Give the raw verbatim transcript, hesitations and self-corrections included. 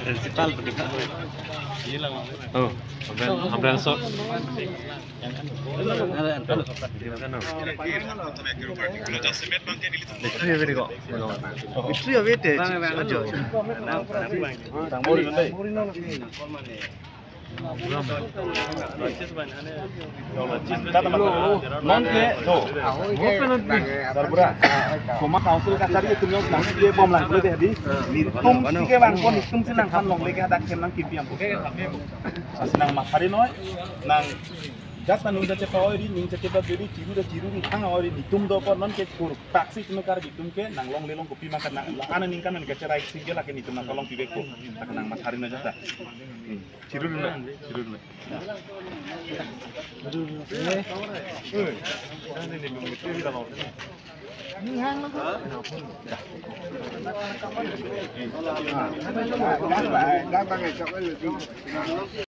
Principal pati ka. Oh, Hamren, Hamren so. Litri ave ko. Litri ave te. Ajo. Non ke do. Sarbura. Koma council kachari atum nangkebomlang kule dei. Netum si kevang ko, netum si nangphan longle ke hadak hem nangkipijam. Lasi nangmathari noi, nang jat ta nung jache pa oi ri, ning jache pa beri, chiru da chiru ri thang oi ri, netum do ko non ke kur taksi tunu kar netum ke, nang longle long kopi makan nang, la ana ningkan nang kacherai sing ke lake netum nangkelong pibek ko. Lake nangmathari noi jat ta. Hmm. Chiru dun, chiru dun.